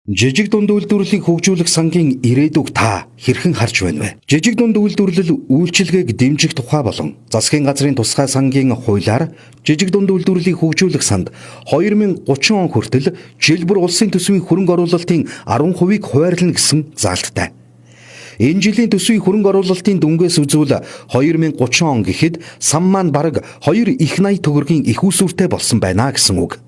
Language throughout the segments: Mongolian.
Жижиг дунд үйлдвэрлэлийг хөгжүүлэх сангийн ирээдүг та хэрхэн харж байна вэ? Жижиг дунд үйлдвэрлэл үйлчилгээг дэмжих тухай болон засгийн газрын тусгай сангийн хуулиар жижиг дунд үйлдвэрлэлийг хөгжүүлэх санд 2030 он хүртэл жил бүр улсын төсвийн хөрөнгө оруулалтын 10%-ийг хуваарлана гэсэн заалттай. Энэ жилийн төсвийн хөрөнгө оруулалтын дүнгээс үзвэл 2030 он гэхэд сан маань бараг 2 их 80 төгрөгийн их усүртэй болсон байна гэсэн үг.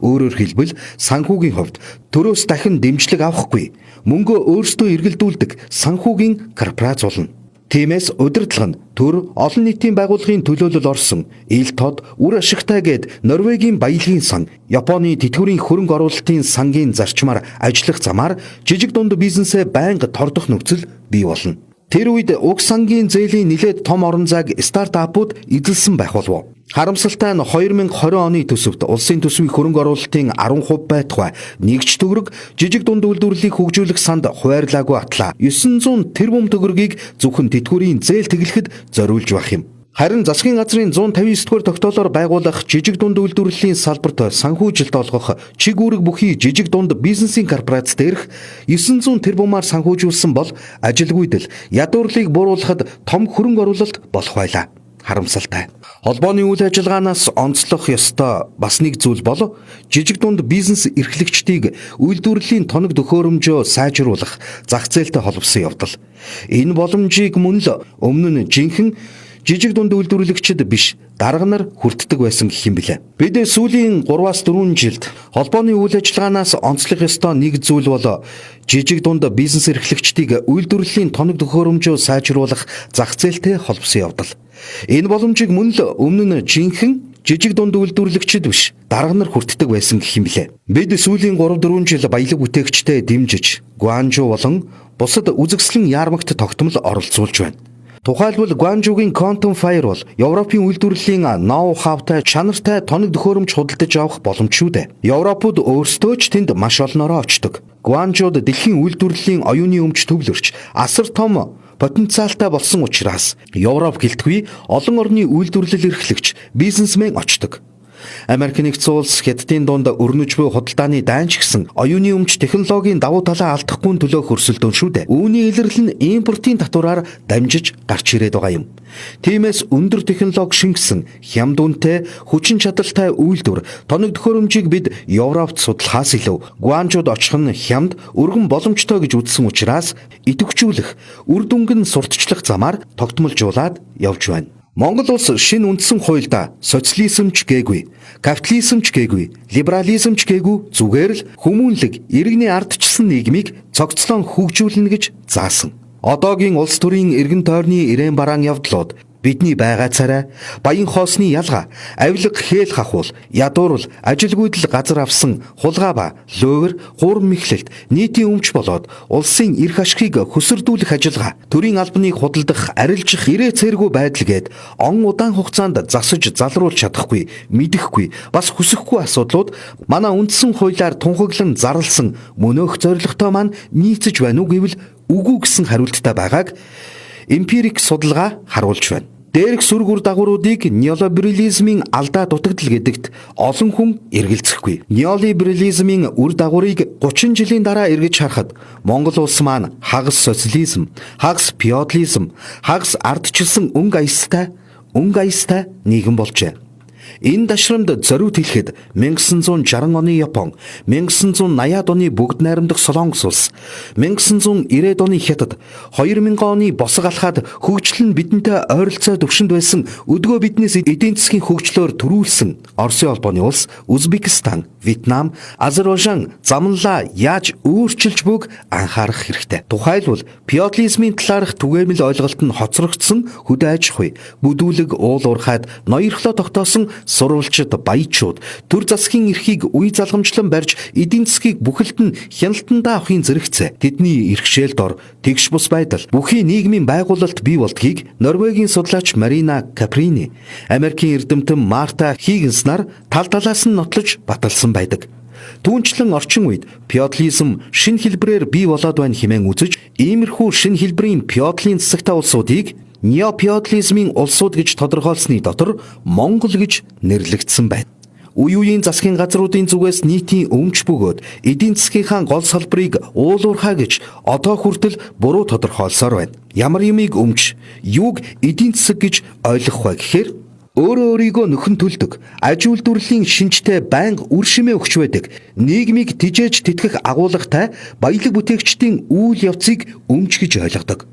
Өөрөөр хэлбэл, санхүүгийн хувьд төрөөс дахин дэмжлэг авахгүй, мөнгөө өөрсдөө эргэлдүүлдэг санхүүгийн корпорац болно. Тиймээс удирдлага нь төр олон нийтийн байгууллагын төлөөлөл орсон ил тод үр ашигтай гээд Норвегийн баялагын сан, Японы тэтгэврийн хөрөнгө оруулалтын сангийн зарчмаар ажиллах замаар жижиг дунд бизнесээ байнга тордох нөхцөл бий болно. Тэр үед уг сангийн зээлийн нэлээд том орон зайг стартапууд эзэлсэн байх болов уу? Харамсалтай нь, 2020 оны төсөвт улсын төсвийн хөрөнгө оруулалтын 10% байтугай нэг ч төгрөг жижиг дунд үйлдвэрлэлийг хөгжүүлэх санд хуваарлаагүй атлаа 900 тэрбум төгрөгийг зөвхөн тэтгэврийн зээл тэглэхэд зориулж байх юм. Харин засгийн газрын 159 дугаар тогтоолоор байгуулах жижиг дунд үйлдвэрлэлийн салбарт санхүүжилт олгох чиг үүрэг бүхий жижиг дунд бизнесийн корпорац дээрх 900 тэрбумаар санхүүжүүлсэн бол ажилгүйдэл, ядуурлыг бууруулахад том хөрөнгө оруулалт болох байлаа. Харамсалтай. Холбооны үйл ажиллагаанаас онцлох ёстой бас нэг зүйл бол жижиг дунд бизнес эрхлэгчдийг үйлдвэрлэлийн тоног төхөөрөмжөө сайжруулах зах зээлтэй холбосон явдал. Энэ боломжийг мөн л өмнө нь жинхэнэ жижиг дунд үйлдвэрлэгчид биш, дарга нар хүртдэг байсан гэх юм билээ. Бид сүүлийн 3-аас 4 жилд холбооны үйл ажиллагаанаас онцлох ёстой нэг зүйл бол жижиг дунд бизнес эрхлэгчдийг үйлдвэрлэлийн тоног төхөөрөмжөө сайжруулах зах зээлтэй холбосон явдал. Энэ боломжийг мөн л өмнө нь жинхэнэ жижиг дунд үйлдвэрлэгчид биш, дарга нар хүртдэг байсан гэх юм билээ. Бид сүүлийн 3 4 жил баялаг бүтээгчтэй дэмжиж, Гуанжу болон бусад үзэсгэлэн яармагт тогтмол оролцуулж байна. Тухайлбал, Гуанжугийн Quantum Fire бол Европын үйлдвэрлэлийн ноу-хавтай, чанартай тоног төхөөрөмж худалдаж авах боломж шүү дээ. Европууд өөрсдөө ч тэнд маш олноороо очдог. Гуанжууд дэлхийн үйлдвэрлэлийн оюуны өмч төвлөрч асар том потенциалтай болсон учраас Европ гэлтгүй олон орны үйлдвэрлэл эрхлэгч, бизнесмен очдог. Америк нэгдсэн улс, Хятадын дунд өрнөж буй худалдааны дайн ч гэсэн оюуны өмч, технологийн давуу талаа алдахгүй төлөө хөрсөлдөөн шүү дээ. Үүний илрэл нь импортын татвараар дамжиж гарч ирээд байгаа юм. Тиймээс өндөр технологи шингэсэн, хямд үнэтэй, хүчин чадалтай үйлдвэр, тоног төхөөрөмжийг бид Европт судлахаас илүү Гуанжууд очих нь хямд, өргөн боломжтой гэж үзсэн учраас идэвхжүүлэх, үр дүнг нь сурталчлах замаар тогтмолжуулаад явж байна. Монгол улс шинэ үндсэн хуульдаа социализм ч гээгүй, капитализм ч гээгүй, либерализм ч гээгүй, зүгээр л хүмүүнлэг иргэний ардчилсан нийгмийг цогцлон хөгжүүлнэ гэж заасан. Одоогийн улс төрийн эргэн тойрны эрээн бараан явдлууд, бидний байгаа царай, баян хоосны ялгаа, авилга, хээл хахуул, ядуурл, ажилгүйдэл, газар авсан хулгай ба луйвар, хуурам мэхлэлт, нийтийн өмч болоод улсын эрх ашигыг хөсөрдүүлэх ажиллагаа, төрийн албаныг худалдах, арилжих ирээ цэргүй байдал гээд он удаан хугацаанд засаж залруулж чадахгүй, мэдэхгүй, бас хүсэхгүй асуудлууд манай үндсэн хуулиар тунхаглан зарласан мөнөөх зорилготой маань нийцэж байна уу гэвэл үгүй гэсэн хариулттай байгааг эмпирик судалгаа харуулж байна. Дээрх сөрөг үр дагавруудыг неолиберализмын алдаа дутагдал гэдэгт олон хүн эргэлзэхгүй. Неолиберализмын үр дагаврыг 30 жилийн дараа эргэж харахад Монгол улс маань хагас социализм, хагас феодализм, хагас ардчилсан өнгө аястай нийгэм болжээ. Энэ дашрамд зориуд хэлэхэд 1960 оны Япон, 1980-ад оны Бүгд найрамдах Солонгос улс, 1990-ад оны Хятад, 2000 оны босго алхаад хөгжил нь бидэнтэй ойролцоо төвшөнд байсан, өдгөө биднээс эдийн засгийн хөгжлөөр түрүүлсэн Оросын холбооны улс, Узбекистан, Вьетнам, Азербайжан замналаа яаж өөрчилж буйг анхаарах хэрэгтэй. Тухайлбал, феодализмын талаарх түгээмэл ойлголт нь хоцрогдсон хөдөө аж ахуй, бүдүүлэг, уул уурхайд ноёрхлоо тогтоосон сурвалжид баячууд төр засгийн эрхийг үе залгамжлан барьж, эдийн засгийг бүхэлд нь хяналтандаа авахын зэрэгцээ тэдний бэрхшээлд ор тэгш бус байдал бүхий нийгмийн байгуулалт бий болдгийг Норвегийн судлаач Марина Каприни, Америкийн эрдэмтэн Марта Хиггинс нар тал талаас нь нотлож баталсан байдаг. Түүнчлэн орчин үед феодализм шинэ хэлбэрээр бий болоод байна хэмээн үзэж, иймэрхүү шинэ хэлбэрийн феодлын засагтай улсуудыг неофеодализмын улсууд гэж тодорхойлсны дотор Монгол гэж нэрлэгдсэн байна. Үе үеийн засгийн газруудын зүгээс нийтийн өмч бөгөөд эдийн засгийнхаа гол салбарыг уулуурхаа гэж одоо хүртэл буруу тодорхойлсоор байна. Ямар юмыг өмч, юуг эдийн засаг гэж ойлгох вэ гэхээр өөрөө өөрийгөө нөхөн төлдөг, аж үйлдвэрлэлийн шинжтэй байнга үр шимээ өгч байдаг, нийгмийг тижээж тэтгэх агуулгатай баялаг бүтээгчдийн үйл явцыг өмч гэж ойлгодог.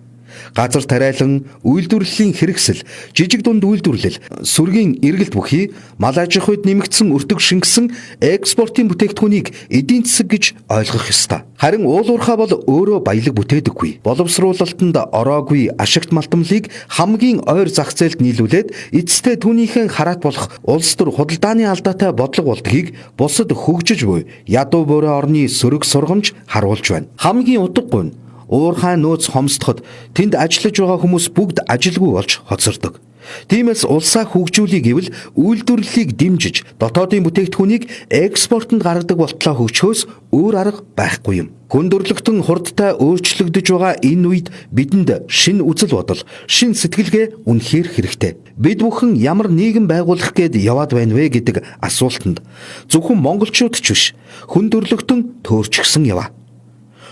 Газар тариалан, үйлдвэрлэлийн хэрэгсэл, жижиг дунд үйлдвэрлэл, сүргийн эргэлт бүхий мал аж ахуйд нэмэгдсэн өртөг шингэсэн экспортын бүтээгдэхүүнийг эдийн засаг гэж ойлгох ёстой. Харин уулуурхаа бол өөрөө баялаг бүтээдэггүй. Боловсруулалтанд ороогүй ашигт малтамлыг хамгийн ойр зах зээлд нийлүүлээд эцэстээ түүнийхэн хараат болох улс төр худалдааны алдаатай бодлого болдгийг бусад хөгжиж буй ядуу буурай орны сөрөг сургамж харуулж байна. Хамгийн утгагүй нь уурхай нөөц хомсдоход тэнд ажиллаж байгаа хүмүүс бүгд ажилгүй болж хоцордог. Тиймээс улсаа хөгжүүлэе гэвэл үйлдвэрлэлийг дэмжиж, дотоодын бүтээгдэхүүнийг экспортод гаргадаг болтлоо хөгжихөөс өөр арга байхгүй юм. Хүндрэлтэн хурдтай өөрчлөгдөж байгаа энэ үед бидэнд шинэ үзэл бодол, шинэ сэтгэлгээ үнэхээр хэрэгтэй. Бид бүхэн ямар нийгэм байгуулах гээд яваад байна вэ гэдэг асуултанд зөвхөн монголчууд ч биш, хүндрэлтэн төөрчихсөн яваа.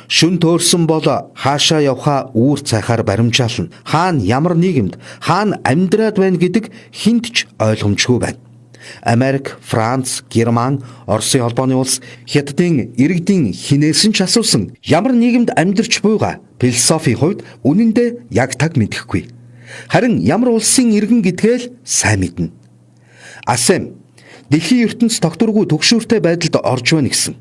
Шөнө төөрсөн бол хаашаа явхаа үүр цайхаар баримжаална. Хаана ямар нийгэмд, хаана амьдраад байна гэдэг хэнд ч ойлгомжгүй байна. Америк, Франц, Герман, Оросын холбооны улс, Хятадын иргэдийн хинээс нь ч асуусан ямар нийгэмд амьдарч буйгаа философийн хувьд үнэндээ яг таг мэдэхгүй. Харин ямар улсын иргэн гэдгээ л сайн мэднэ. АСЕМ дэлхийн ертөнц тогтворгүй түгшүүртэй байдалд орж байна гэсэн.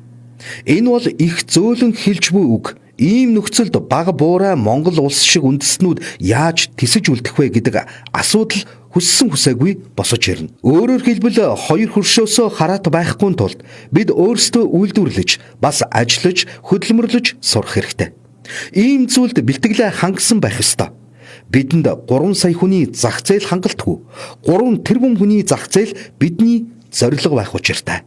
Энэ бол их зөөлөн хэлж буй үг. Ийм нөхцөлд бага буурай Монгол улс шиг үндэстнүүд яаж тэсэж үлдэх вэ гэдэг асуудал хүссэн хүсээгүй босож ирнэ. Өөрөөр хэлбэл хоёр хөршөөсөө хараат байхгүй тулд бид өөрсдөө үйлдвэрлэж, бас ажиллаж, хөдөлмөрлөж сурах хэрэгтэй. Ийм зүйлд бэлтгэлээ хангасан байх ёстой. Бидэнд 3 сая хүний зах зээл хангалтгүй. 3 тэрбум хүний зах зээл бидний зорилго байх учиртай.